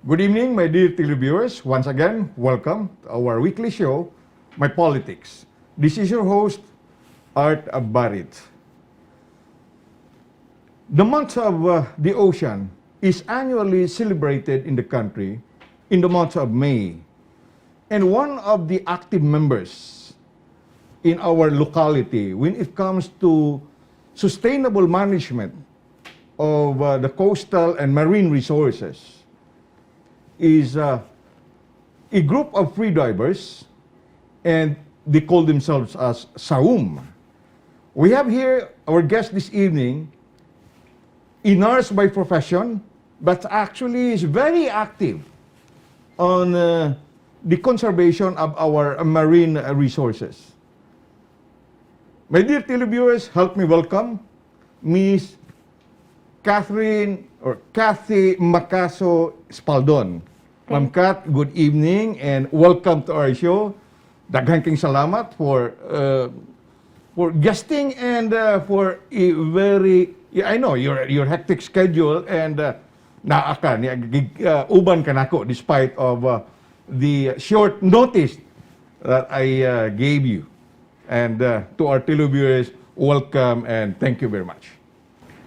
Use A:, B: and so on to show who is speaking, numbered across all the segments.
A: Good evening, my dear televiewers. Once again, welcome to our weekly show, My Politics. This is your host, Art Barrit. The month of the ocean is annually celebrated in the country in the month of May. And one of the active members in our locality when it comes to sustainable management of the coastal and marine resources is a group of freedivers, and they call themselves as Sawum. We have here our guest this evening, a nurse by profession, but actually is very active on the conservation of our marine resources. My dear televiewers, help me welcome Miss Kathy Espaldon. Ma'am Kat, good evening and welcome to our show. Daghang king salamat for guesting and for a very, I know your hectic schedule and uban ka nako despite of the short notice that I gave you. And to our televiewers, welcome and thank you very much.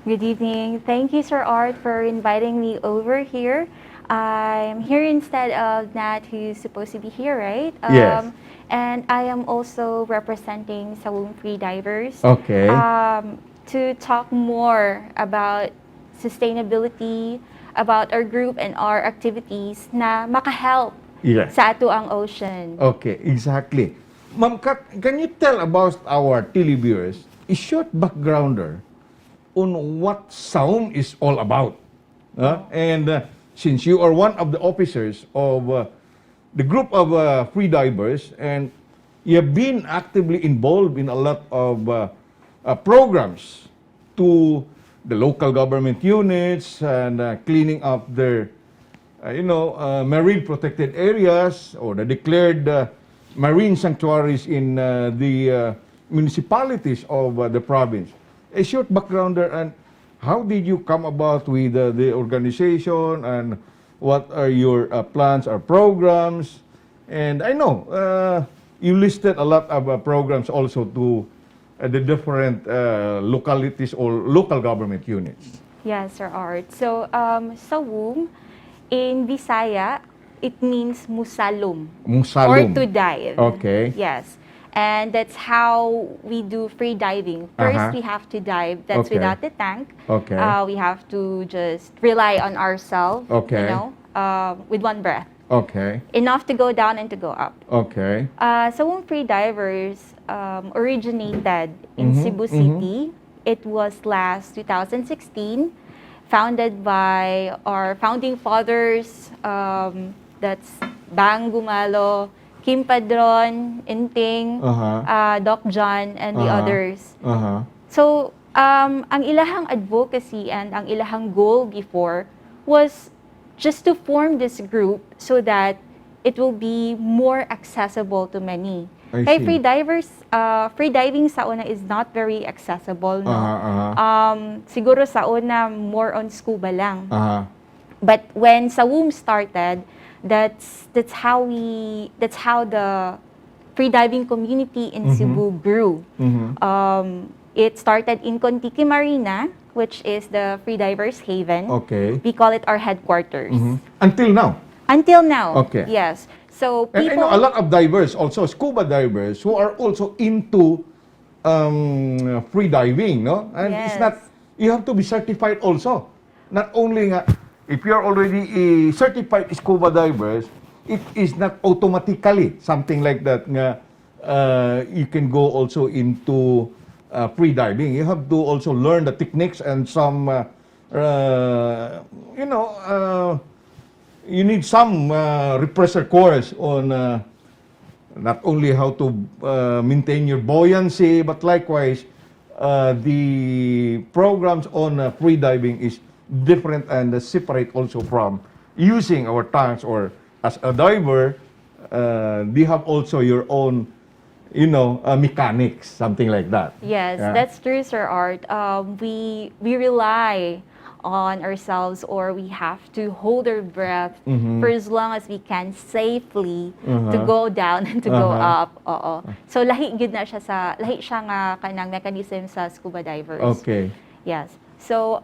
B: Good evening. Thank you, Sir Art, for inviting me over here. I'm here instead of Nat, who's supposed to be here, right?
A: Yes.
B: And I am also representing Sawum Freedivers.
A: Okay.
B: To talk more about sustainability, about our group and our activities na makahelp
A: Yes.
B: sa ato ang ocean.
A: Okay, exactly. Ma'am Kat, can you tell about our televiewers a short backgrounder on what Sawum is all about? And since you are one of the officers of the group of freedivers and you have been actively involved in a lot of programs to the local government units and cleaning up their marine protected areas or the declared marine sanctuaries in the municipalities of the province. A short backgrounder, and how did you come about with the organization and what are your plans or programs? And I know you listed a lot of programs also to the different localities or local government units.
B: Yes, Sir Art. So, Sawum, in Visaya, it means musalum.
A: Musalum.
B: Or to dive.
A: Okay.
B: Yes. And that's how we do free diving. First, we have to dive. That's
A: Okay.
B: without the tank.
A: Okay.
B: We have to just rely on ourselves,
A: Okay.
B: with one breath.
A: Okay.
B: Enough to go down and to go up.
A: Okay.
B: Sawum Freedivers originated in Cebu City. It was last 2016, founded by our founding fathers. That's Bang Gumalo, Kim Padron, Inting, Doc John, and the others. So, ang ilahang advocacy and ang ilahang goal before was just to form this group so that it will be more accessible to many. Kay freediving sa una is not very accessible, no? Siguro sa una more on scuba lang. But when Sawum started, that's how the freediving community in Cebu grew. It started in Contiki Marina, which is the freedivers' haven.
A: Okay.
B: We call it our headquarters.
A: Until now.
B: Until now.
A: Okay.
B: Yes. So
A: And I know a lot of divers, also scuba divers, who are also into free diving, no? And it's
B: Yes.
A: not, you have to be certified also. Not only if you're already a certified scuba divers, it is not automatically something like that you can go also into free diving. You have to also learn the techniques and some, you need some refresher course on not only how to maintain your buoyancy, but likewise the programs on free diving is different and separate also from using our tanks, or as a diver, they have also your own mechanics, something like that.
B: Yes,
A: Yeah.
B: that's true, Sir Art. We rely on ourselves, or we have to hold our breath
A: Mhm.
B: for as long as we can safely to
A: Uh-huh.
B: go down and to go
A: Uh-huh.
B: up. Oo. So lahi gid na siya lahi siya nga kanang mechanism sa scuba divers.
A: Okay.
B: Yes. So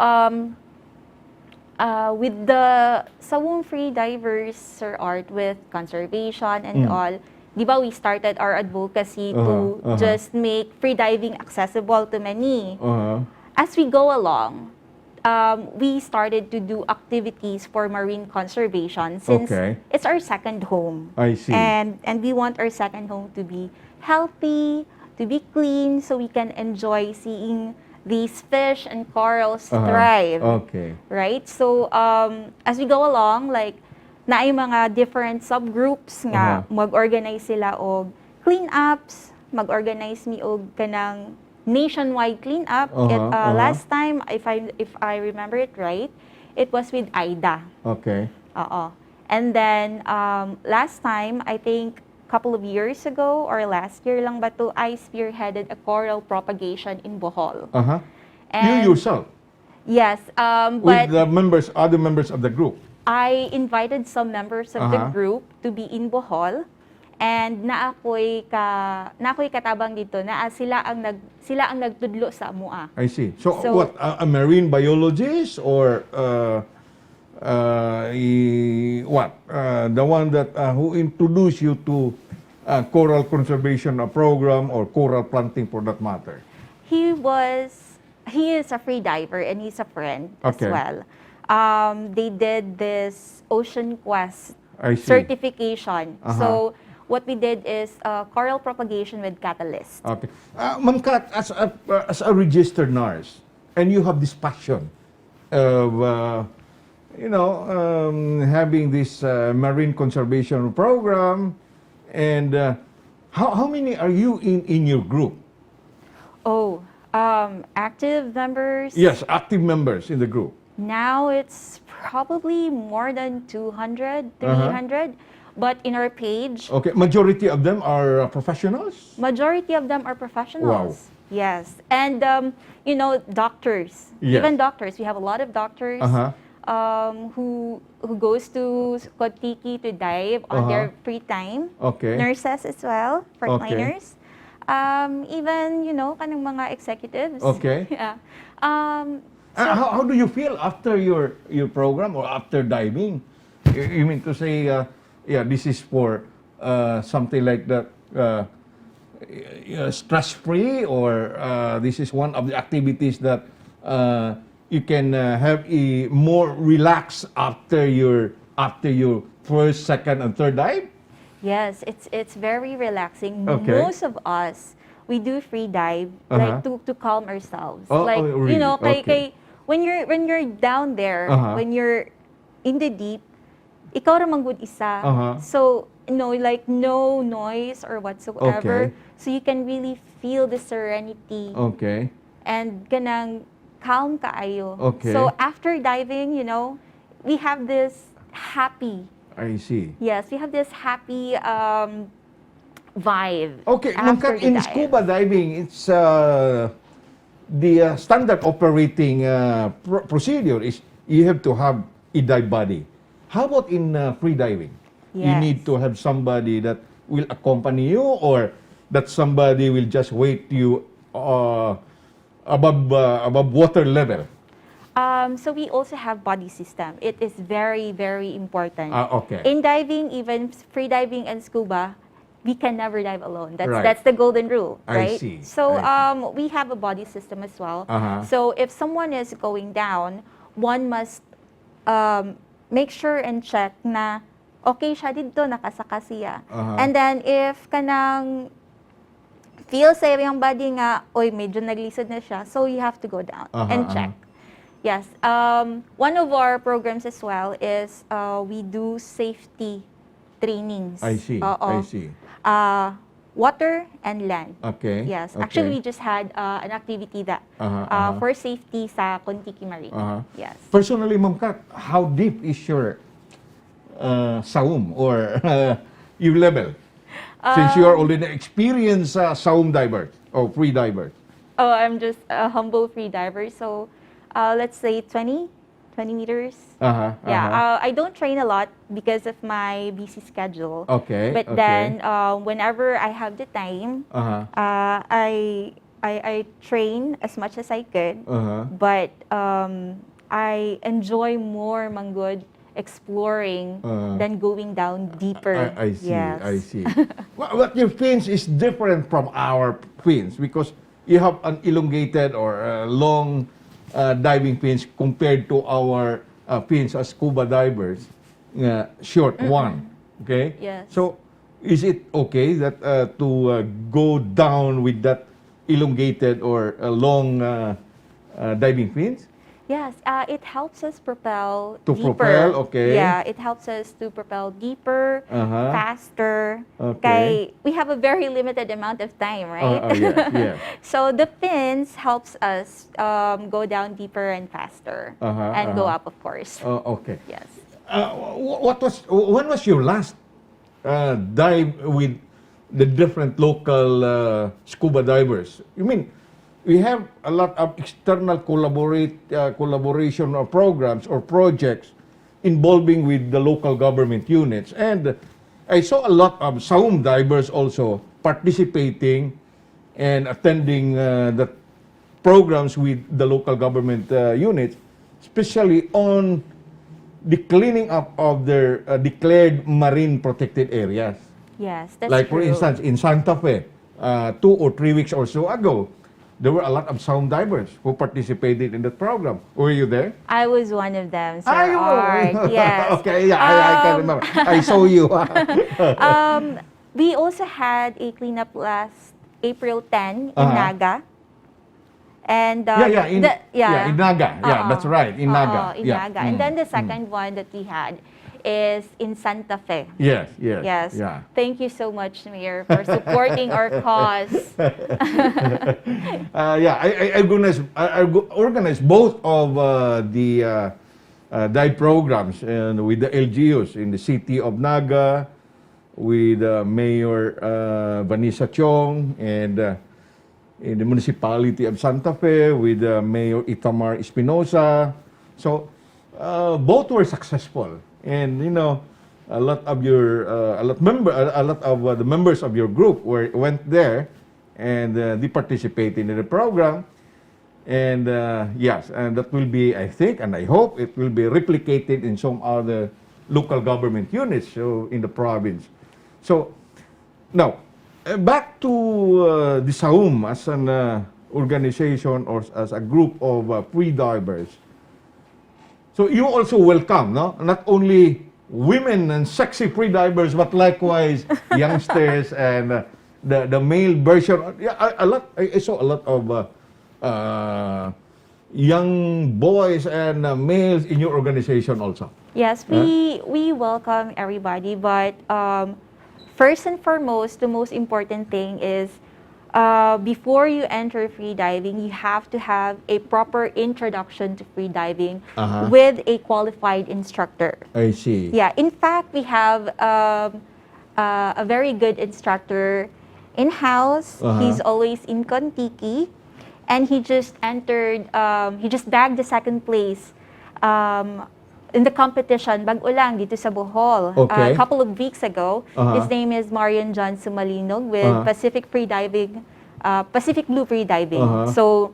B: with the Sawum Freedivers, Sir Art, with conservation and all, di ba we started our advocacy to just make freediving accessible to many.
A: Uh-huh.
B: As we go along, we started to do activities for marine conservation since
A: Okay.
B: it's our second home.
A: I see.
B: And we want our second home to be healthy, to be clean, so we can enjoy seeing these fish and corals thrive.
A: Okay.
B: Right? So, as we go along, like, naay mga different subgroups nga, mag-organize sila og cleanups, mag-organize mi og kanang nationwide cleanup. Last time, if I remember it right, it was with AIDA.
A: Okay.
B: And then, last time, I think, couple of years ago or last year lang ba to, I spearheaded a coral propagation in Bohol.
A: You
B: And
A: yourself?
B: yes,
A: With
B: but
A: the other members of the group?
B: I invited some members of the group to be in Bohol, and naakoy katabang dito na sila ang nagtudlo sa amua.
A: I see. So
B: So-
A: what, a marine biologist or the one that who introduced you to coral conservation program or coral planting for that matter?
B: He is a free diver and he's a friend
A: Okay.
B: as well. They did this Ocean Quest
A: I see.
B: certification. So what we did is coral propagation with catalyst.
A: Okay. Ma'am Kat, as a registered nurse, and you have this passion of, having this marine conservation program, and how many are you in your group?
B: Active members.
A: Yes, active members in the group.
B: Now it's probably more than 200, 300. But in our page,
A: Okay, majority of them are professionals?
B: majority of them are professionals. Yes. And, doctors.
A: Yes.
B: Even doctors. We have a lot of doctors who goes to Kotiki to dive on their free time.
A: Okay.
B: Nurses as well, frontliners. Even, kanang mga executives.
A: Okay.
B: Yeah.
A: How do you feel after your program or after diving? You mean to say, this is for something like that, stress-free, or this is one of the activities that you can have a more relaxed after your first, second, and third dive?
B: Yes, it's very relaxing.
A: Okay.
B: Most of us, we do free dive like to calm ourselves.
A: Oh,
B: Like
A: really? Okay.
B: When you're down there, when you're in the deep, ikaw ra man gud isa. So like no noise or whatsoever.
A: Okay.
B: So you can really feel the serenity
A: Okay.
B: and kanang calm kaayo.
A: Okay.
B: So after diving, we have this happy.
A: I see.
B: Yes, we have this happy vibe.
A: Okay, Ma'am
B: after
A: Kat,
B: the
A: in
B: dive.
A: scuba diving, it's the standard operating procedure is you have to have a dive body. How about in free diving? You
B: Yes.
A: need to have somebody that will accompany you, or that somebody will just wait you above water level.
B: So we also have body system. It is very, very important.
A: Okay.
B: In diving, even free diving and scuba, we can never dive alone.
A: Right.
B: That's the golden rule,
A: I
B: right?
A: see.
B: So
A: I see.
B: we have a body system as well.
A: Uh-huh.
B: So if someone is going down, one must make sure and check na okay siya dito, nakasaka siya. And then if kanang feel sa iyang body nga, oy, medyo naglisod na siya, so you have to go down and check. Yes. One of our programs as well is we do safety trainings.
A: I see. I see.
B: Water and land.
A: Okay.
B: Yes.
A: Okay.
B: Actually, we just had an activity that for safety sa Kontiki Marine. Yes.
A: Personally, Ma'am Kat, how deep is your Sawum or your level? Since you are already experienced Sawum diver or free diver.
B: Oh, I'm just a humble free diver. So let's say 20 20 meters.
A: Uh-huh.
B: Yeah, I don't train a lot because of my busy schedule.
A: Okay.
B: But
A: okay.
B: then, whenever I have the time,
A: Uh-huh.
B: I train as much as I could.
A: Uh-huh.
B: But I enjoy more manggod exploring than going down deeper.
A: I see.
B: Yes.
A: I see. But your fins is different from our fins because you have an elongated or long diving fins compared to our fins as scuba divers, short one. Okay.
B: Yes.
A: So, is it okay that to go down with that elongated or long diving fins?
B: Yes, it helps us propel
A: To
B: deeper.
A: propel, okay.
B: Yeah, it helps us to propel deeper,
A: Uh-huh.
B: faster.
A: Okay.
B: We have a very limited amount of time, right?
A: Yeah.
B: So the fins helps us go down deeper and faster, and go up, of course.
A: Okay.
B: Yes.
A: When was your last dive with the different local scuba divers? You mean we have a lot of external collaboration or programs or projects involving with the local government units, and I saw a lot of Sawum divers also participating and attending the programs with the local government units, especially on the cleaning up of their declared marine protected areas.
B: Yes, that's
A: Like for
B: true.
A: instance, in Santa Fe, 2 or 3 weeks or so ago, there were a lot of Sawum divers who participated in that program. Were you there?
B: I was one of them, Sir
A: You were.
B: Art. Yes.
A: Okay, yeah, I can remember. I saw you.
B: We also had a cleanup last April 10 in
A: Uh-huh.
B: Naga. And
A: in Naga. Yeah, that's right, in Naga.
B: in
A: Yeah.
B: Naga. And then the second one that we had is in Santa Fe.
A: Yes.
B: Yes.
A: Yeah.
B: Thank you so much, Mayor, for supporting our cause.
A: I organized both of the dive programs and with the LGUs in the city of Naga, with Mayor Vanessa Chong, and in the municipality of Santa Fe with Mayor Itamar Espinosa. So both were successful, and a lot of the members of your group went there, and they participated in the program. And yes, and that will be, I think, and I hope it will be replicated in some other local government units in the province. So now, back to the Sawum as an organization or as a group of freedivers. So you also welcome, no? Not only women and sexy freedivers, but likewise youngsters and the male version. Yeah, I saw a lot of young boys and males in your organization also.
B: Yes, we welcome everybody, but first and foremost, the most important thing is before you enter freediving, you have to have a proper introduction to freediving with a qualified instructor.
A: I see.
B: Yeah, in fact, we have a very good instructor in-house. He's always in Contiki, and he just bagged the second place in the competition, Bag-Ulang, dito sa Bohol, a couple of weeks ago. His name is Marian John Sumalinog with Pacific Blue Freediving. So,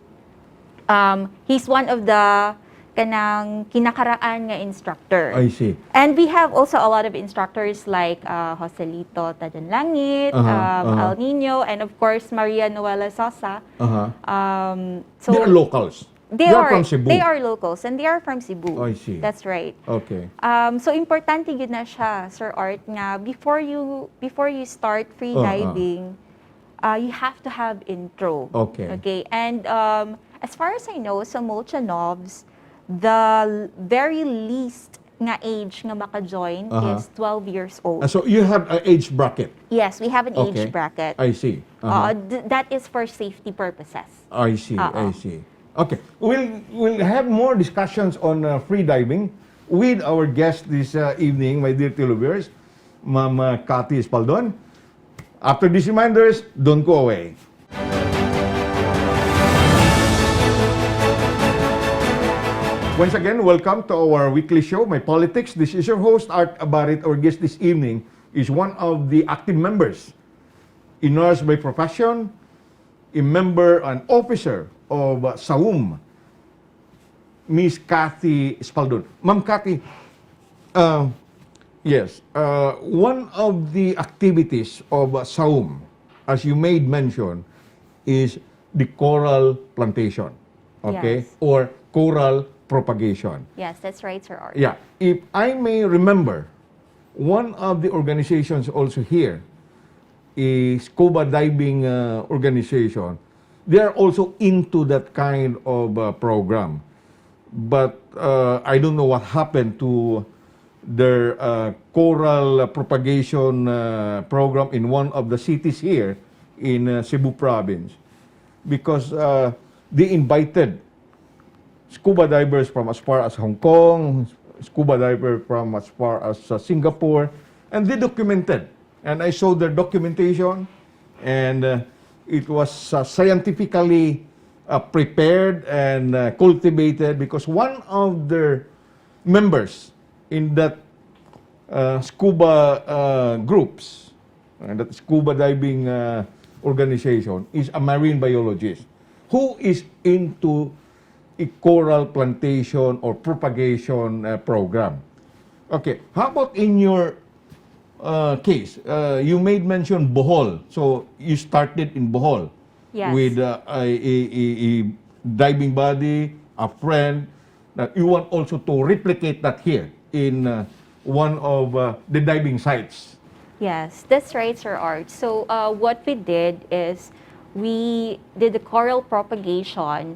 B: he's one of the kinakaraan nga instructor.
A: I see.
B: And we have also a lot of instructors like Joselito Tadanlangit, El Nino, and of course, Maria Noela Sosa. So
A: They're locals.
B: They are from Cebu. They are locals and they are from Cebu.
A: I see.
B: That's right.
A: Okay.
B: So importante yun na siya, Sir Art, nga before you start freediving, you have to have intro.
A: Okay.
B: Okay. And as far as I know, sa Molchanovs, the very least nga age nga maka-join is 12 years old.
A: So you have an age bracket?
B: Yes, we have an age bracket.
A: I see.
B: That is for safety purposes.
A: I see. I see. Okay, we'll have more discussions on freediving with our guest this evening, my dear televiewers, Ma'am Kathy Espaldon. After these reminders, don't go away. Once again, welcome to our weekly show, My Politics. This is your host, Art Barrit. Our guest this evening is one of the active members, a nurse by profession, a member and officer of Sawum, Miss Kathy Espaldon. Ma'am Kathy, yes, one of the activities of Sawum, as you made mention, is the coral plantation, okay,
B: Yes.
A: or coral propagation.
B: Yes, that's right, Sir Art.
A: Yeah, if I may remember, one of the organizations also here is scuba diving organization. They are also into that kind of program, but I don't know what happened to their coral propagation program in one of the cities here in Cebu province, because they invited scuba divers from as far as Hong Kong, scuba diver from as far as Singapore, and they documented. And I saw their documentation, and it was scientifically prepared and cultivated, because one of their members in that scuba groups, that scuba diving organization, is a marine biologist who is into a coral plantation or propagation program. Okay, how about in your case? You made mention Bohol. So you started in Bohol.
B: Yes.
A: With a diving buddy, a friend, that you want also to replicate that here in one of the diving sites.
B: Yes, that's right, Sir Art. So what we did is we did the coral propagation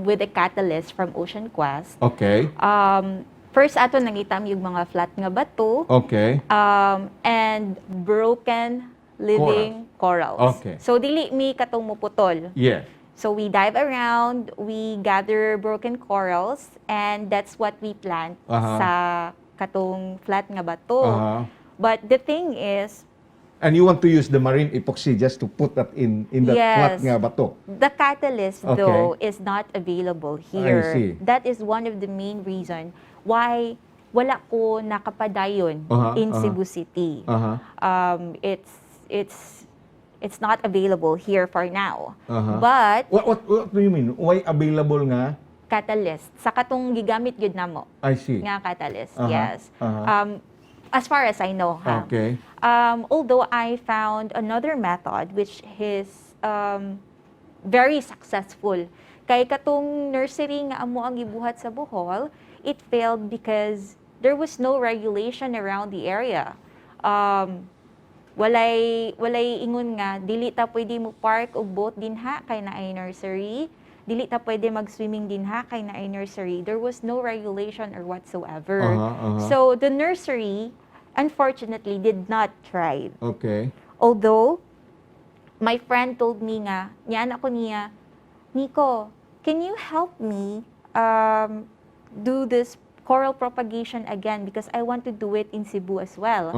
B: with a catalyst from Ocean Quest.
A: Okay.
B: First, ato nangitam yung mga flat nga bato
A: Okay.
B: and broken living corals.
A: Okay.
B: So dili mi katong muputol.
A: Yes.
B: So we dive around, we gather broken corals, and that's what we plant sa katong flat nga bato. But the thing is,
A: and you want to use the marine epoxy just to put that in that flat nga bato.
B: the catalyst though is not available here.
A: I see.
B: That is one of the main reason why wala ko nakapadayon in Cebu City. It's not available here for now. But
A: What do you mean? Why available nga?
B: catalyst sa katong gigamit gyud namo
A: I see.
B: nga catalyst. Yes. As far as I know, ha.
A: Okay.
B: Although I found another method which is very successful. Kay katong nursery nga amo ang gibuhat sa Bohol, it failed because there was no regulation around the area. Walay ingon nga dili ta pwede mo park og boat dinha kay naay nursery. Dili ta pwede mag-swimming dinha kay naay nursery. There was no regulation or whatsoever. So the nursery unfortunately did not thrive.
A: Okay.
B: Although my friend told me nga, niyan ako niya, Nico, can you help me do this coral propagation again because I want to do it in Cebu as well.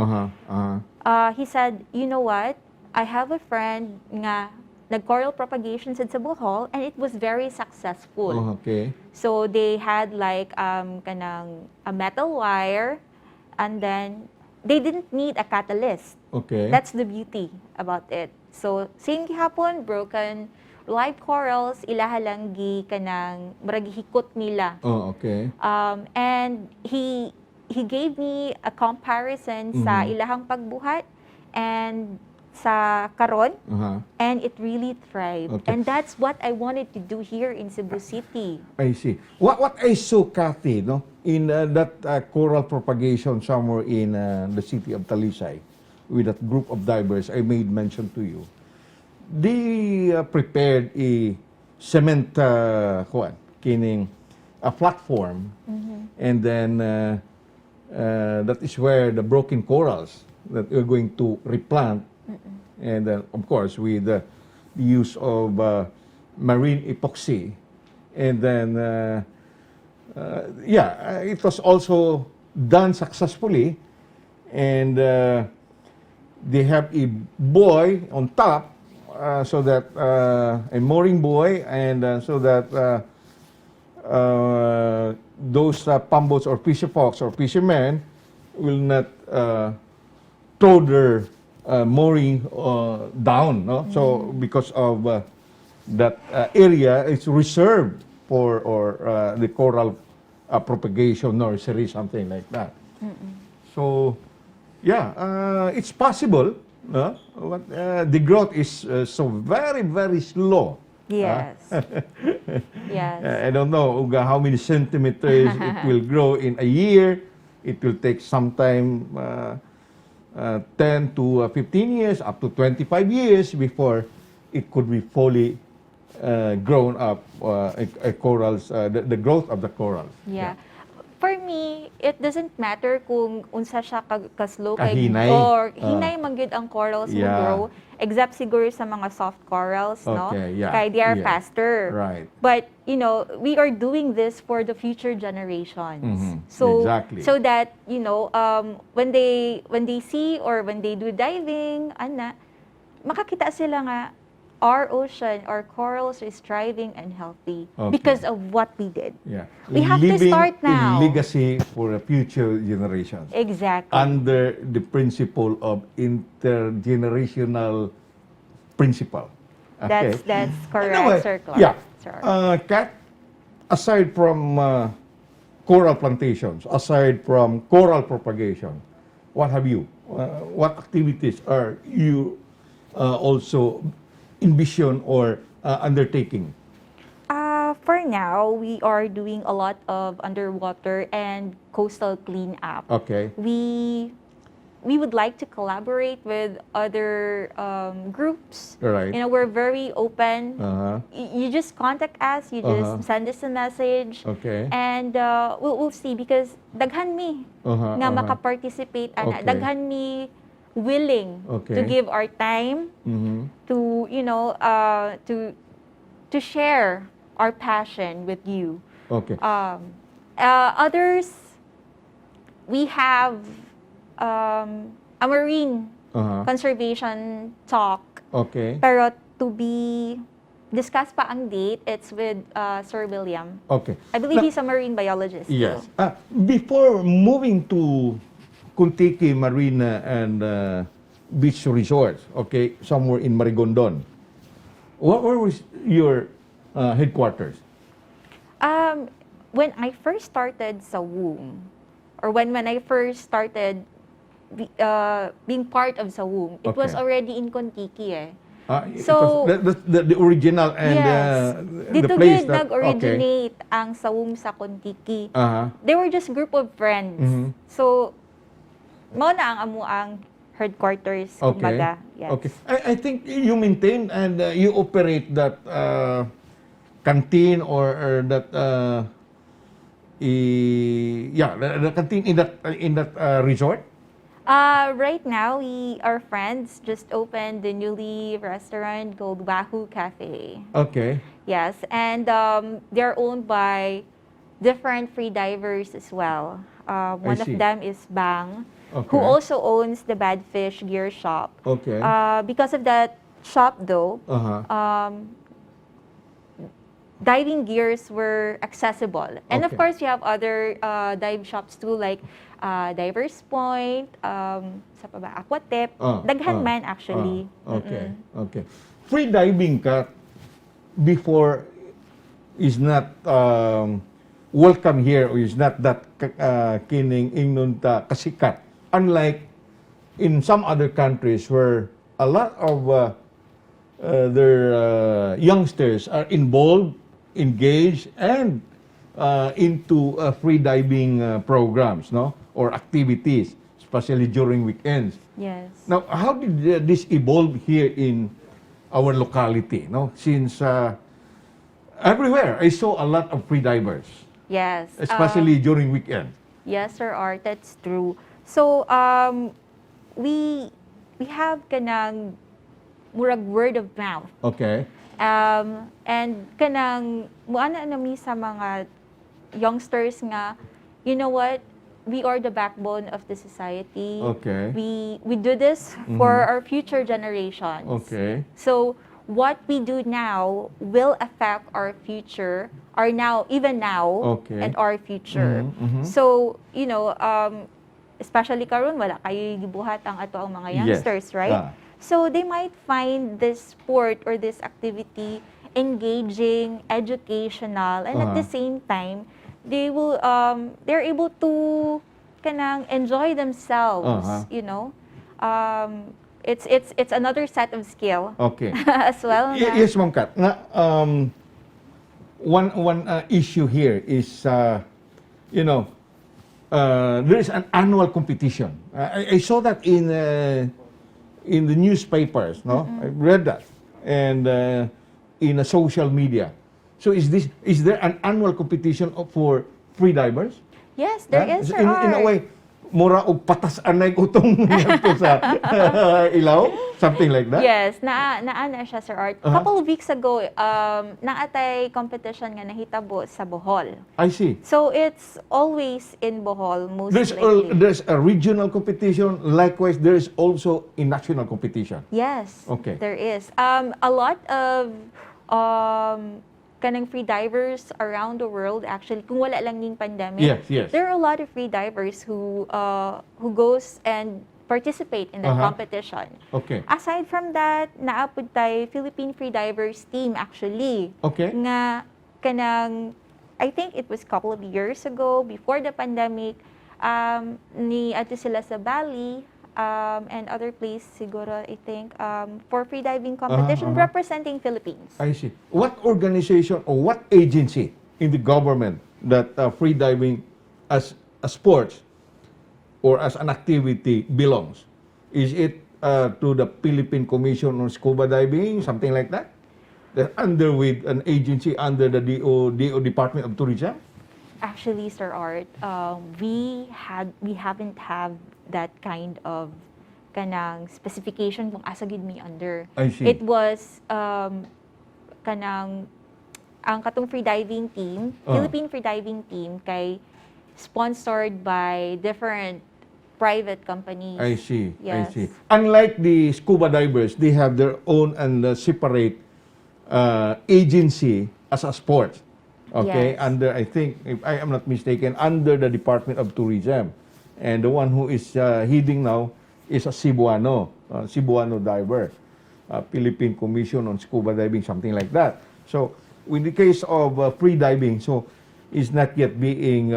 B: He said, you know what? I have a friend nga nag-coral propagation sa Bohol and it was very successful.
A: Okay.
B: So they had like kanang a metal wire and then they didn't need a catalyst.
A: Okay.
B: That's the beauty about it. So same gihapon, broken live corals, ilaha lang gi kanang murag hikot nila.
A: Oh, okay.
B: And he gave me a comparison sa ilahang pagbuhat and sa karon, and it really thrived.
A: Okay.
B: And that's what I wanted to do here in Cebu City.
A: I see. What I saw, Kathy, no, in that coral propagation somewhere in the city of Talisay, with that group of divers I made mention to you, they prepared a cement kining a platform, and then that is where the broken corals that we're going to replant, and then of course with the use of marine epoxy, and then it was also done successfully, and they have a buoy on top. So that a mooring buoy, and so that those pamboats or fisher folks or fishermen will not throw their mooring down, no? So because of that area is reserved for the coral propagation nursery, something like that. So yeah, it's possible, no? But the growth is so very, very slow.
B: Yes. Yes.
A: I don't know how many centimeters it will grow in a year. It will take some time, 10 to 15 years, up to 25 years before it could be fully grown up, corals, the growth of the corals.
B: Yeah. For me, it doesn't matter kung unsa siya kaslow kay
A: Kahinay.
B: or hinay man gyud ang corals mo
A: Yeah.
B: grow, except siguro sa mga soft corals, no?
A: Okay, yeah,
B: Kay they are
A: yeah.
B: faster.
A: Right.
B: But, you know, we are doing this for the future generations.
A: Mhm,
B: So
A: exactly.
B: so that, you know, when they see or when they do diving, makakita sila nga our ocean, our corals is thriving and healthy
A: Okay.
B: because of what we did.
A: Yeah.
B: We have to
A: Living
B: start now.
A: in legacy for future generations.
B: Exactly.
A: Under the principle of intergenerational principle. Okay.
B: That's correct,
A: Anyway,
B: Sir Clark.
A: yeah.
B: Sir.
A: Kat, aside from coral plantations, aside from coral propagation, what have you? What activities are you also envision or undertaking?
B: For now, we are doing a lot of underwater and coastal cleanup.
A: Okay.
B: We would like to collaborate with other groups.
A: Right.
B: You know, we're very open.
A: Uh-huh.
B: You just contact us. You just
A: Uh-huh.
B: send us a message.
A: Okay.
B: And we'll see because daghan mi
A: Uh-huh,
B: nga
A: uh-huh.
B: maka-participate ana.
A: Okay.
B: Daghan mi willing
A: Okay.
B: to give our time
A: Mhm.
B: to, you know, to share our passion with you.
A: Okay.
B: Others, we have a marine
A: Uh-huh.
B: conservation talk.
A: Okay.
B: Pero to be discussed pa ang date, it's with Sir William.
A: Okay.
B: I believe
A: Now-
B: he's a marine biologist.
A: Yes.
B: too.
A: Before moving to Contiki Marina and Beach Resorts, okay, somewhere in Marigondon, where was your headquarters?
B: When I first started Sawum, or when I first started being part of Sawum, it was
A: Okay.
B: already in Contiki eh.
A: So, the original and
B: Yes.
A: the
B: Dito
A: place
B: gid nag-originate ang Sawum sa Contiki.
A: Okay. Uh-huh.
B: They were just group of friends.
A: Mhm.
B: So, mao na ang amo ang headquarters,
A: Okay.
B: kumbaga. Yes.
A: Okay. I think you maintain and you operate that canteen or that the canteen in that resort.
B: Right now, our friends just opened the newly restaurant called Wahoo Cafe.
A: Okay.
B: Yes, and they're owned by different free divers as well. One of
A: see.
B: them is Bang,
A: Okay.
B: who also owns the Badfish Gear Shop.
A: Okay.
B: Because of that shop, though,
A: Uh-huh.
B: diving gears were accessible. And of
A: Okay.
B: course, you have other dive shops too, like Divers Point, sa pa ba, Aquatip, daghan man actually.
A: Okay. Okay. Free diving ka before is not welcome here or is not that kining ingnon ta kasikat. Unlike in some other countries where a lot of their youngsters are involved, engaged, and into free diving programs, no, or activities, especially during weekends.
B: Yes.
A: Now, how did this evolve here in our locality? No, since everywhere I saw a lot of free divers,
B: Yes.
A: especially during weekend.
B: Yes, Sir Art, that's true. So, we have kanang murag word of mouth.
A: Okay.
B: And kanang muana nami sa mga youngsters nga, you know what? We are the backbone of the society.
A: Okay.
B: We do this for our future generations.
A: Okay.
B: So what we do now will affect our future, our now, even now,
A: Okay.
B: and our future.
A: Mhm, mhm.
B: So, especially karon wala kayo gibuhat ang ato ang mga
A: Yes.
B: youngsters, right?
A: Ah.
B: So they might find this sport or this activity engaging, educational, and at the same time, they're able to kanang enjoy themselves, it's another set of skill
A: Okay.
B: as well.
A: Yes, Ma'am Kat. One issue here is, there is an annual competition. I saw that in the newspapers, no? I read that, and in social media. So is there an annual competition for free divers?
B: Yes, there is, Sir
A: In a
B: Art.
A: way, mura og patas anay utong ngadto sa ilaw, something like that.
B: Yes, naana siya, Sir Art. Couple of weeks ago, naatay competition nga nahitabo sa Bohol.
A: I see.
B: So it's always in Bohol, most
A: There's
B: likely.
A: there's a regional competition. Likewise, there is also a national competition.
B: Yes,
A: Okay.
B: there is. A lot of kanang free divers around the world, actually, kung wala lang ning pandemic,
A: Yes.
B: there are a lot of free divers who goes and participate in that competition.
A: Okay.
B: Aside from that, naapod tayo Philippine Free Divers team actually.
A: Okay.
B: Nga kanang, I think it was couple of years ago, before the pandemic, ni ato sila sa Bali, and other place siguro, I think, for free diving competition representing Philippines.
A: I see. What organization or what agency in the government that free diving as a sport or as an activity belongs? Is it to the Philippine Commission on Scuba Diving, something like that? They're under with an agency under the DO Department of Tourism?
B: Actually, Sir Art, we haven't have that kind of kanang specification kung asa gid mi under.
A: I see.
B: It was kanang ang katong free diving team, Philippine free diving team kay sponsored by different private companies.
A: I see.
B: Yes.
A: I see. Unlike the scuba divers, they have their own and separate agency as a sport. Okay,
B: Yes.
A: under, I think, if I am not mistaken, under the Department of Tourism, and the one who is heading now is a Cebuano diver, Philippine Commission on Scuba Diving, something like that. So, in the case of free diving, so is not yet being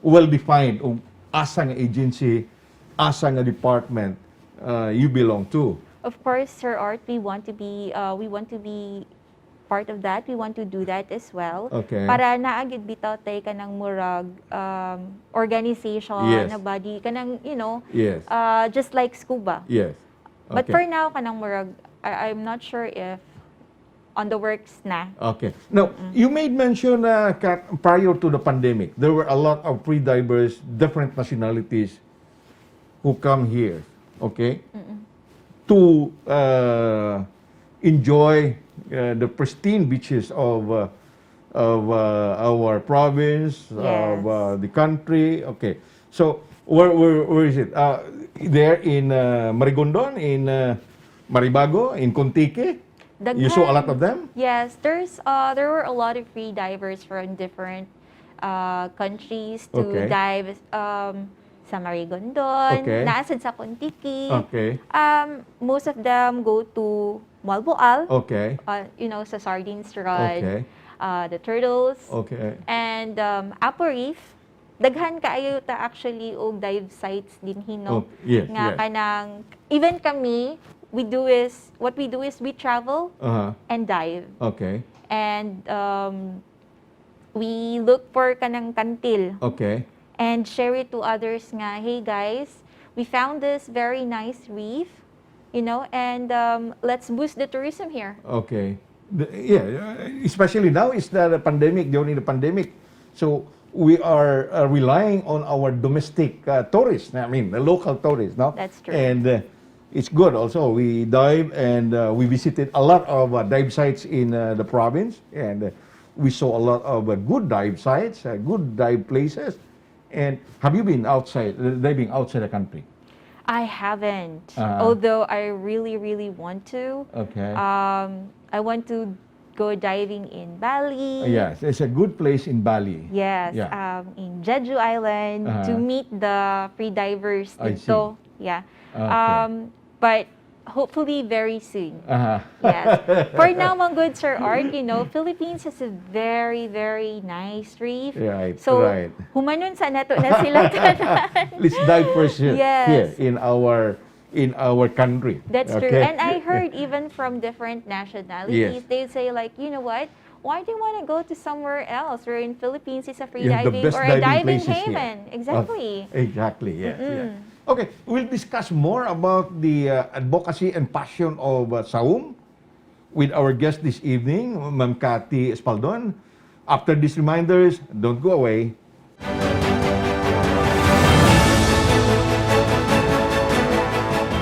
A: well defined of asa nga agency, asa nga department you belong to.
B: Of course, Sir Art, we want to be part of that. We want to do that as well.
A: Okay.
B: Para naagid bitaw tay kanang murag organization
A: Yes.
B: na body kanang
A: Yes.
B: just like scuba.
A: Yes.
B: But
A: Okay.
B: for now kanang murag I'm not sure if on the works na.
A: Okay. Now, you made mention, Kat, prior to the pandemic, there were a lot of free divers, different nationalities, who come here, okay, to enjoy the pristine beaches of our province, of the country. Okay. So, where is it? There in Marigondon, in Maribago, in Contiki? You saw a lot of them?
B: Yes, there were a lot of free divers from different countries to
A: Okay.
B: dive sa Marigondon,
A: Okay.
B: naasad sa Contiki.
A: Okay.
B: Most of them go to Malboal,
A: Okay.
B: sa Sardines Rod,
A: Okay.
B: the Turtles,
A: Okay.
B: and Apo Reef. Daghan kaayo ta actually og dive sites din hino.
A: Oh, yes,
B: Nga
A: yes.
B: kanang even kami what we do is we travel
A: Uh-huh.
B: and dive.
A: Okay.
B: And we look for kanang kantil
A: Okay.
B: and share it to others nga, hey guys, we found this very nice reef, and let's boost the tourism here.
A: Okay. Especially now is the pandemic, during the pandemic. So we are relying on our domestic tourists. I mean, the local tourists, no?
B: That's true.
A: And it's good also. We dive and we visited a lot of dive sites in the province, and we saw a lot of good dive sites, good dive places. And have you been diving outside the country?
B: I haven't,
A: Uh-huh.
B: although I really, really want to.
A: Okay.
B: I want to go diving in Bali.
A: Yes, it's a good place in Bali.
B: Yes,
A: Yeah.
B: in Jeju Island to
A: Uh-huh.
B: meet the freedivers
A: I
B: dito. Yeah.
A: Okay.
B: But hopefully very soon.
A: Uh-huh.
B: Yes. For now, mga good Sir Art, Philippines has a very, very nice reef.
A: Right,
B: So,
A: right.
B: humanon sa nato na sila tanan.
A: Let's dive first here,
B: Yes.
A: in our country.
B: That's true.
A: Okay?
B: And I heard even from different nationalities,
A: Yes.
B: they say like, you know what? Why do you want to go to somewhere else? We're in Philippines, it's a free
A: You have the
B: diving
A: best
B: or a
A: diving
B: diving
A: places here.
B: haven. Exactly.
A: Exactly, yes. Yeah. Okay, we'll discuss more about the advocacy and passion of Sawum with our guest this evening, Ma'am Kathrina Espaldon. After these reminders, don't go away.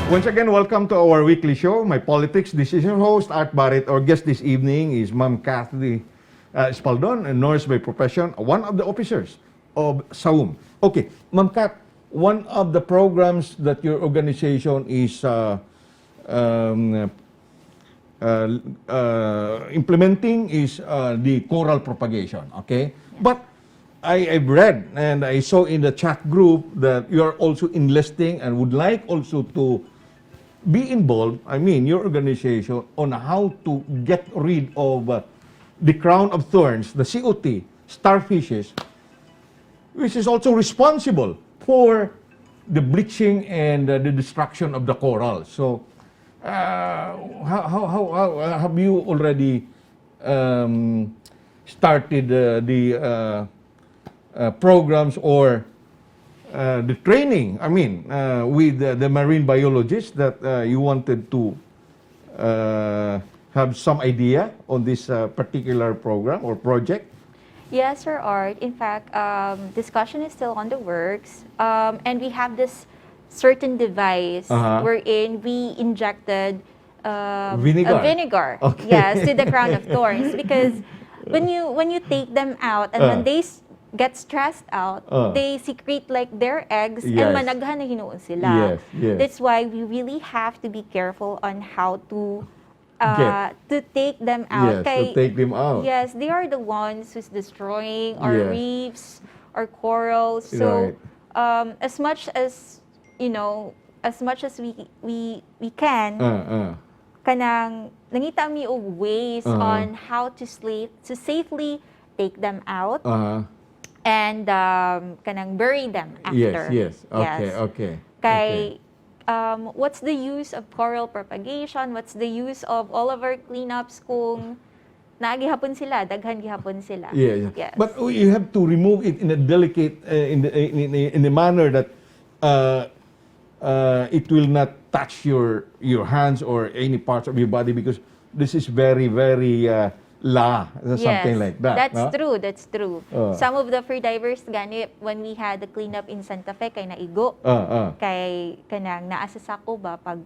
A: Once again, welcome to our weekly show, My Politics. This is your host, Art Barrit. Our guest this evening is Ma'am Kathrina Espaldon, a nurse by profession, one of the officers of Sawum. Okay, Ma'am Kat, one of the programs that your organization is implementing is the coral propagation, okay? But I've read and I saw in the chat group that you are also enlisting and would like also to be involved, your organization, on how to get rid of the crown of thorns, the COT, starfishes, which is also responsible for the bleaching and the destruction of the coral. So, how have you already started the programs or the training, with the marine biologists that you wanted to have some idea on this particular program or project?
B: Yes, Sir Art. In fact, discussion is still on the works. And we have this certain device wherein we injected
A: Vinegar.
B: a vinegar.
A: Okay.
B: Yes, to the crown of thorns. Because when you take them out and when they get stressed out, they secrete like their eggs
A: Yes.
B: and managhan na hinuon sila.
A: Yes, yes.
B: That's why we really have to be careful on how to take them
A: Yes,
B: out.
A: to take them out.
B: Yes, they are the ones who's destroying our
A: Yes.
B: reefs, our corals. So, as much as we can, kanang nangita mi og ways on how to safely take them out and kanang bury them after.
A: Yes. Okay.
B: Kay, what's the use of coral propagation? What's the use of all of our cleanups kung naagihapon sila, daghan gihapon sila?
A: Yeah.
B: Yes.
A: But you have to remove it in a delicate, in a manner that it will not touch your hands or any parts of your body, because this is very, very something like that.
B: That's true. Some of the freedivers gani, when we had the cleanup in Santa Fe, kay naigo. Kay kanang naa sa sako ba pag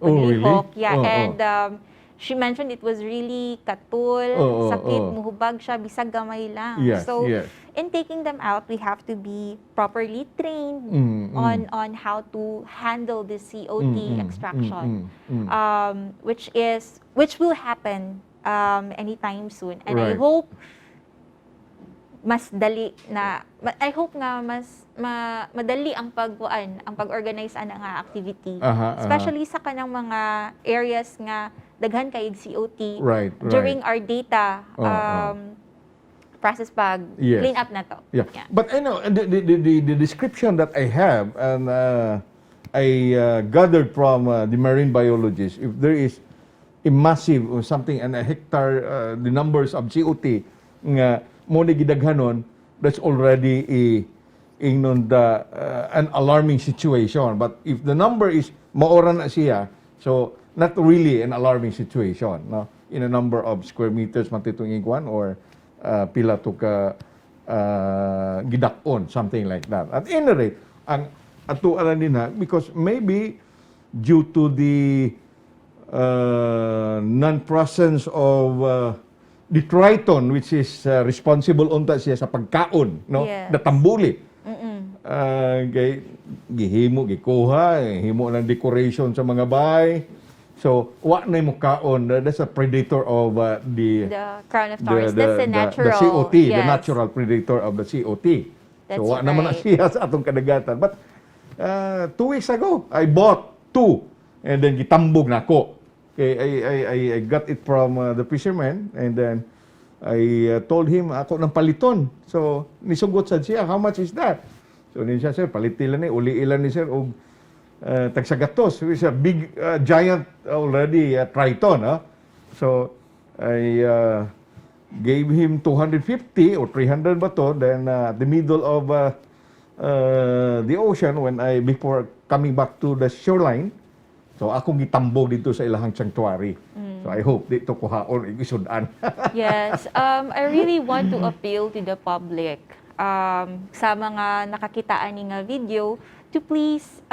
A: really?
B: ihok. Yeah, and she mentioned it was really katul, sakit, muhubag siya, bisag gamay lang.
A: Yes,
B: So,
A: yes.
B: in taking them out, we have to be properly trained on how to handle the COT extraction, which will happen anytime soon. And
A: Right.
B: I hope mas madali ang pag-organize ana nga activity, especially sa kanang mga areas nga daghan kay COT.
A: Right.
B: During our data process pag clean up na to.
A: Yeah. But I know the description that I have, and I gathered from the marine biologist, if there is a massive or something and a hectare, the numbers of COT nga mo ni gidaghanon, that's already an alarming situation. But if the number is maora na siya, so not really an alarming situation, no? In a number of square meters matitong iguan or pila to ka gidakon, something like that. At any rate, ang ato alam din na, because maybe due to the non-presence of the triton, which is responsible unta siya sa pagkaon, no?
B: Yes.
A: The tambuli. Kay gihimo gikuha, himo ng decoration sa mga bahay. So, wa na mo kaon. That's a predator of the
B: crown of thorns. That's the natural.
A: The COT, the
B: yes.
A: natural predator of the COT.
B: That's
A: So, wa naman na
B: right.
A: siya sa atong kadagatan. But 2 weeks ago, I bought 2 and then gitambog na ako. Okay, I got it from the fisherman and then I told him ako ng paliton. So, nisugot sad siya, how much is that? So, niya siya, sir, palitilan ni, uli ilan ni sir, og tagsagatos. It's a big, giant already triton. So, I gave him 250 or 300 ba to. Then, at the middle of the ocean, before coming back to the shoreline, so akong gitambog dito sa ilahang sanctuary. So, I hope dito kuhaon, isudan.
B: Yes. I really want to appeal to the public sa mga nakakitaan ni nga video to please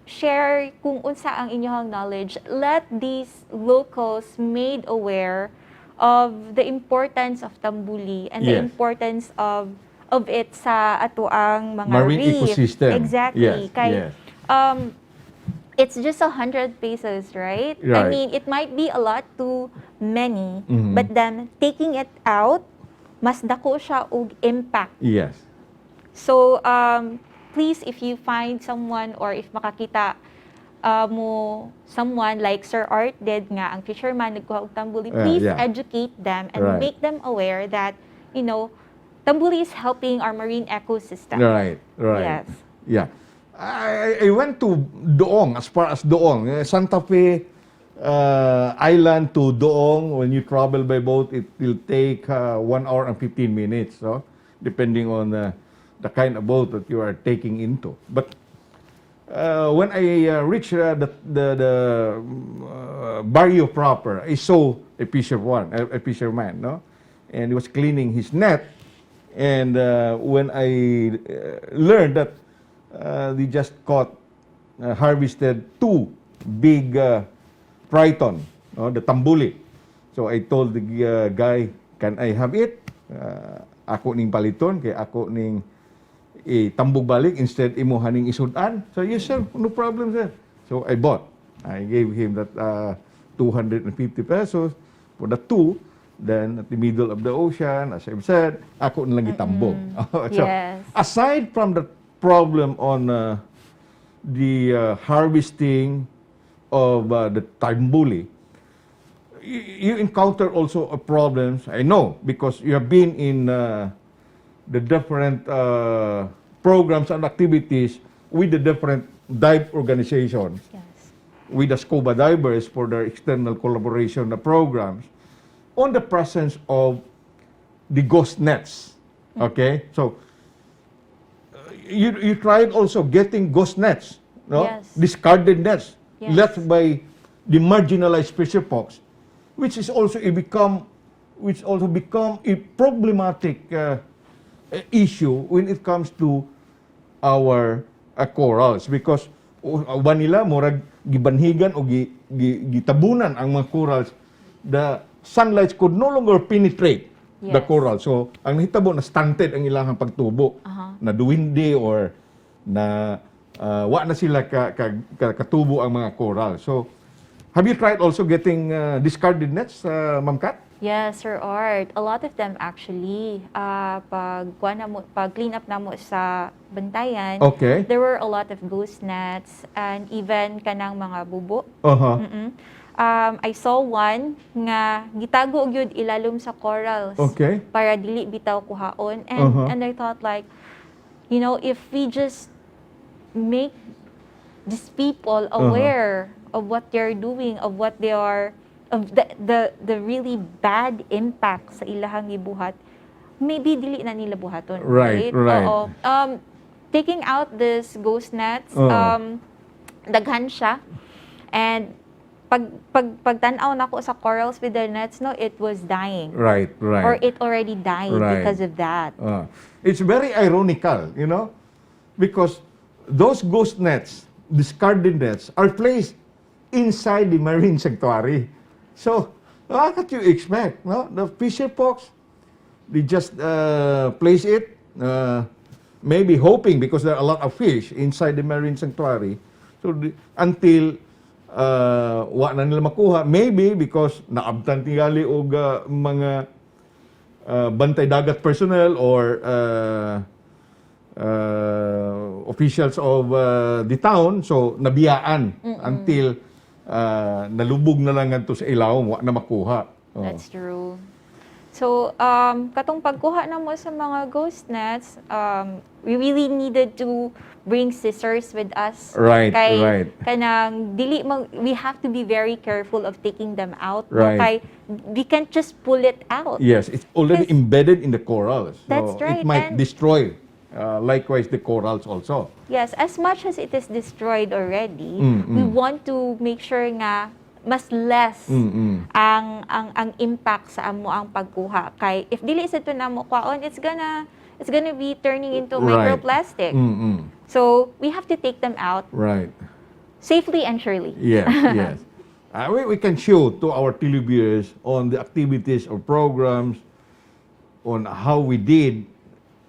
B: share kung unsa ang inyong knowledge. Let these locals made aware of the importance of tambuli and the
A: Yes.
B: importance of it sa ato ang mga
A: Marine
B: reef.
A: ecosystem.
B: Exactly.
A: Yes,
B: Kay,
A: yes.
B: it's just 100 pesos, right? I
A: Right.
B: mean, it might be a lot to many,
A: Mhm.
B: but then taking it out, mas dako siya og impact.
A: Yes.
B: So, please, if you find someone or if makakita mo someone like Sir Art did nga, ang fisherman nagkuha og tambuli, please
A: yeah.
B: educate them and
A: Right.
B: make them aware that, tambuli is helping our marine ecosystem.
A: Right, right.
B: Yes.
A: Yeah. I went to Doong, as far as Doong. Santa Fe Island to Doong, when you travel by boat, it will take 1 hour and 15 minutes, so, depending on the kind of boat that you are taking into. But when I reached the barrio proper, I saw a fisherman, no? And he was cleaning his net. And when I learned that they just harvested 2 big triton, the tambuli. So I told the guy, can I have it? Ako ning paliton, kay ako ning tambog balik, instead imo haning isudan. So yes sir, no problem sir. So I bought. I gave him that 250 pesos for the 2. Then at the middle of the ocean, as I've said, ako na lang gitambog. So,
B: Yes.
A: aside from the problem on the harvesting of the tambuli, you encounter also a problems. I know because you have been in the different programs and activities with the different dive organizations,
B: Yes.
A: with the scuba divers for their external collaboration programs, on the presence of the ghost nets. Okay, so you tried also getting ghost nets, no?
B: Yes.
A: Discarded nets
B: Yes.
A: left by the marginalized fisher folks, which also become a problematic issue when it comes to our corals, because uban nila murag gibanhigan o gitabunan ang mga corals. The sunlight could no longer penetrate the
B: Yes.
A: coral. So, ang nahitabo na stunted ang ilang pagtubo, na duwindi or na wa na sila katubo ang mga coral. So, have you tried also getting discarded nets, Ma'am Kat?
B: Yes, Sir Art. A lot of them actually. Pag clean up na mo sa bantayan,
A: Okay.
B: there were a lot of ghost nets and even kanang mga bubo.
A: Uh-huh.
B: I saw one nga gitago gyud ilalom sa corals
A: Okay.
B: para dili bitaw kuhaon, and I thought like, if we just make these people aware of what they're doing, of what they are, of the really bad impact sa ilahang gibuhat, maybe dili na nila buhaton.
A: Right.
B: Oo. Taking out this ghost nets, daghan siya, and pagtanaw nako sa corals with the nets, no, it was dying.
A: Right.
B: Or it already died
A: Right.
B: because of that.
A: It's very ironical, because those ghost nets, discarded nets, are placed inside the marine sanctuary. So, what could you expect? No, the fisher folks, they just place it maybe hoping because there are a lot of fish inside the marine sanctuary. So until wa na nila makuha, maybe because naabtan tingali og mga bantay dagat personnel or officials of the town, so nabiyaan until nalubog na lang ngadto sa ilawom, wa na makuha.
B: That's true. So, katong pagkuha na mo sa mga ghost nets, we really needed to bring scissors with us.
A: Right,
B: kay,
A: right.
B: Kanang we have to be very careful of taking them out.
A: Right.
B: Kay, we can't just pull it out.
A: Yes, it's already embedded in the corals. So
B: That's right,
A: it might
B: and-
A: destroy, likewise, the corals also.
B: Yes, as much as it is destroyed already,
A: Mm-mm.
B: we want to make sure nga mas less
A: Mm-mm.
B: ang impact sa amo ang pagkuha. Kay if dili sa ito na mo kwaon, it's gonna be turning into
A: Right.
B: microplastic.
A: Mm-mm.
B: So we have to take them out
A: Right.
B: safely and surely.
A: Yes, yes. We can show to our televiewers on the activities or programs on how we did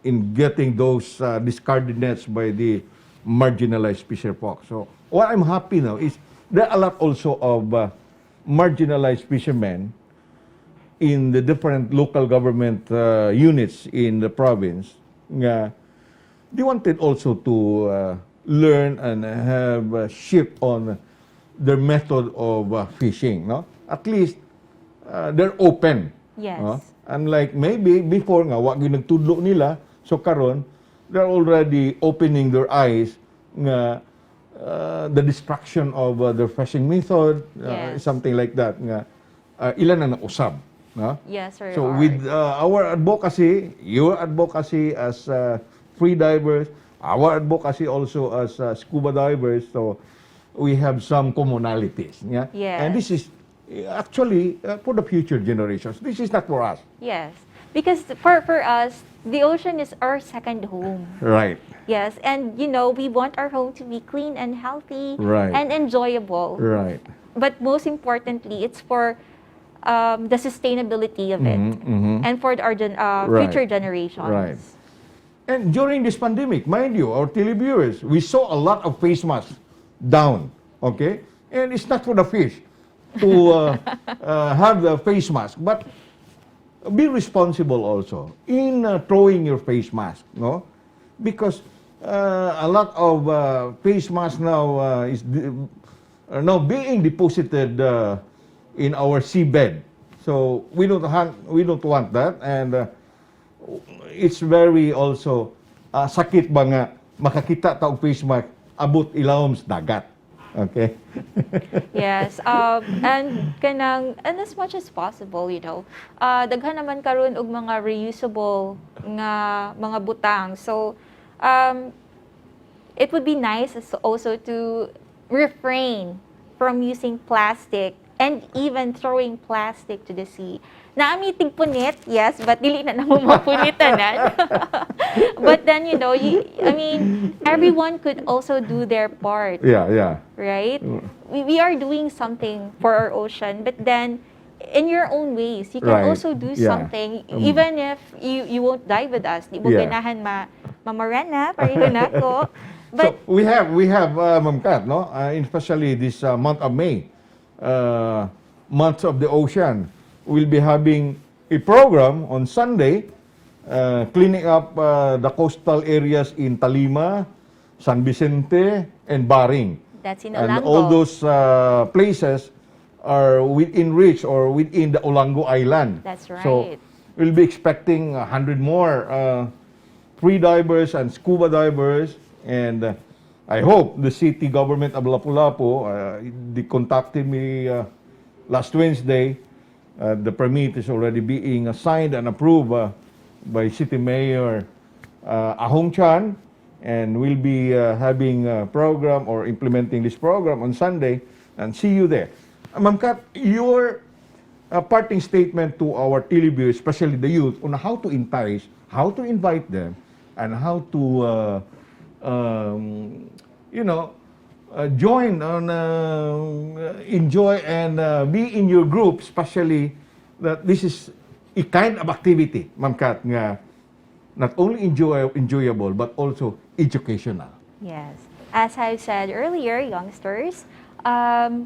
A: in getting those discarded nets by the marginalized fisherfolk. So what I'm happy now is there are a lot also of marginalized fishermen in the different local government units in the province. They wanted also to learn and have a shift on their method of fishing. No, at least they're open.
B: Yes.
A: Unlike maybe before nga wa gyud nagtudlo nila, so karon they're already opening their eyes nga the destruction of their fishing method,
B: Yes.
A: something like that nga ilan na nausab. No?
B: Yes, sir.
A: So with our advocacy, your advocacy as free divers, our advocacy also as scuba divers, so we have some commonalities. Yeah?
B: Yes.
A: And this is actually for the future generations. This is not for us.
B: Yes. Because for us, the ocean is our second home.
A: Right.
B: Yes, and we want our home to be clean and healthy
A: Right.
B: and enjoyable.
A: Right.
B: But most importantly, it's for the sustainability of it and for our
A: Right.
B: future generations.
A: Right. And during this pandemic, mind you, our televiewers, we saw a lot of face masks down, okay? And it's not for the fish to have the face mask, but be responsible also in throwing your face mask, no? Because a lot of face masks now are now being deposited in our seabed. So we don't want that, and it's very also sakit ba nga makakita ta og face mask abot ilawom sa dagat. Okay?
B: Yes, and as much as possible, daghan naman karon og mga reusable nga mga butang. So, it would be nice also to refrain from using plastic and even throwing plastic to the sea. Naami tigpunit, yes, but dili na namo mapunitanan. But then, everyone could also do their part.
A: Yeah.
B: Right? We are doing something for our ocean, but then in your own ways, you can
A: Right.
B: also do
A: Yeah.
B: something, even if you won't die with us. Di mo
A: Yeah.
B: ganahan mamarana, pareho na ko.
A: So
B: But
A: we have Ma'am Kat, no? Especially this month of May, month of the ocean. We'll be having a program on Sunday, cleaning up the coastal areas in Talima, San Vicente, and Baring.
B: that's in
A: And
B: Olango.
A: all those places are within reach or within the Olango Island.
B: That's
A: So
B: right.
A: we'll be expecting 100 more free divers and scuba divers. And I hope the city government of Lapu-Lapu, they contacted me last Wednesday. The permit is already being signed and approved by City Mayor Ahong Chan, and we'll be having a program or implementing this program on Sunday, and see you there. Ma'am Kat, your parting statement to our televiewers, especially the youth, on how to entice, how to invite them, and how to join on enjoy and be in your group, especially that this is a kind of activity, Ma'am Kat, nga not only enjoyable but also educational.
B: Yes. As I said earlier, youngsters,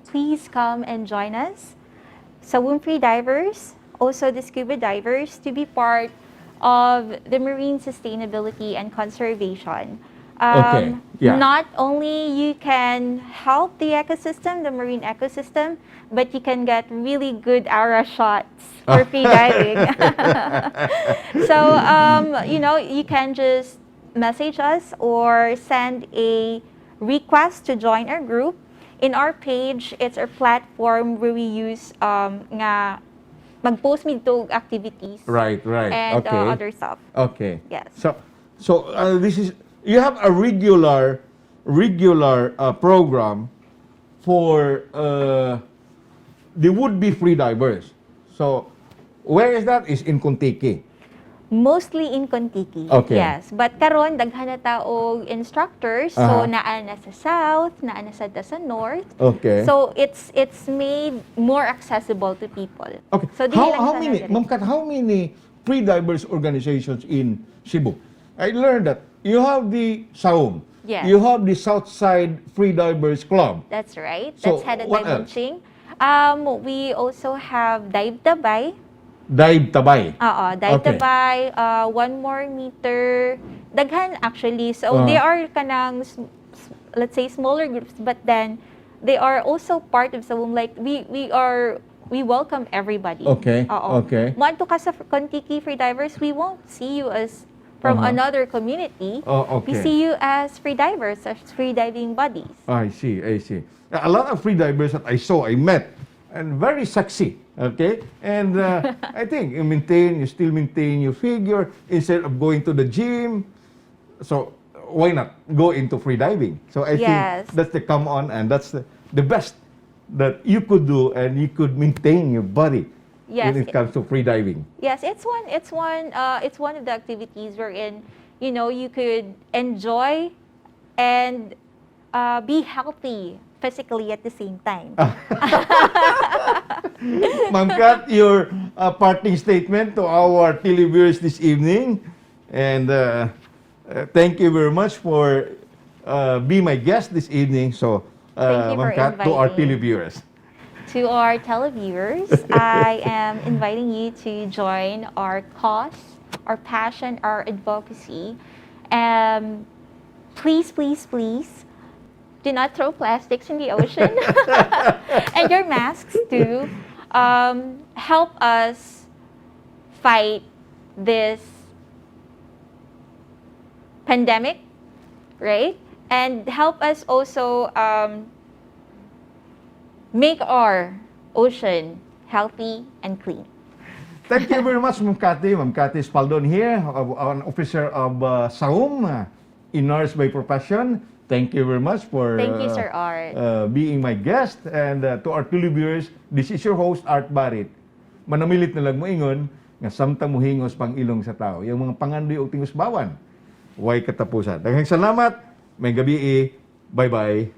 B: please come and join us. Sawum Freedivers, also the scuba divers, to be part of the marine sustainability and conservation.
A: Okay, yeah.
B: Not only you can help the ecosystem, the marine ecosystem, but you can get really good aura shots for free diving. So, you can just message us or send a request to join our group. In our page, it's our platform where we use nga mag-post midto activities
A: Right,
B: and
A: okay.
B: other stuff.
A: Okay.
B: Yes.
A: So this is, you have a regular program for the would-be free divers. So where is that? Is in Contiki.
B: Mostly in Contiki.
A: Okay.
B: Yes. But karon daghan na taog instructors. So naa na sa south, naa na sa north.
A: Okay.
B: So it's made more accessible to people.
A: Okay.
B: So
A: How many, Ma'am Kat, how many free divers organizations in Cebu? I learned that you have the Sawum.
B: Yes.
A: You have the Southside Free Divers Club.
B: That's right.
A: So,
B: That's headed
A: what
B: by
A: else?
B: Munching. We also have Dive Tabay.
A: Dive Tabay.
B: Dive
A: Okay.
B: Tabay, 1 more meter. Daghan actually. So they are kanang, let's say, smaller groups, but then they are also part of Sawum. Like we welcome everybody.
A: Okay.
B: Oo.
A: Okay.
B: Moadto ka sa Contiki Free Divers, we won't see you as from another community.
A: Oh, okay.
B: We see you as free divers, as free diving buddies.
A: I see. A lot of free divers that I met, and very sexy. Okay, and I think you still maintain your figure instead of going to the gym. So why not go into free diving? So I
B: Yes.
A: think that's the come on, and that's the best that you could do, and you could maintain your body
B: Yes.
A: when it comes to free diving.
B: Yes, it's one of the activities wherein you could enjoy and be healthy physically at the same time.
A: Ma'am Kat, your parting statement to our televiewers this evening, and thank you very much for being my guest this evening. So,
B: Thank you
A: Ma'am
B: for
A: Kat, to our
B: inviting.
A: televiewers.
B: To our televiewers, I am inviting you to join our cause, our passion, our advocacy. Please, please, please, do not throw plastics in the ocean. And your masks too. Help us fight this pandemic, right? And help us also make our ocean healthy and clean.
A: Thank you very much, Ma'am Kathrina Espaldon here, an officer of Sawum, a nurse by profession. Thank you very much for
B: Thank you, Sir Art.
A: being my guest. And to our televiewers, this is your host, Art Barrit. Manamilit na lang mo ingon, nga samtang muhingos pang ilong sa tao. Yung mga pangandoy o tingos bawan, way katapusan. Daghang salamat, may gabi, bye-bye.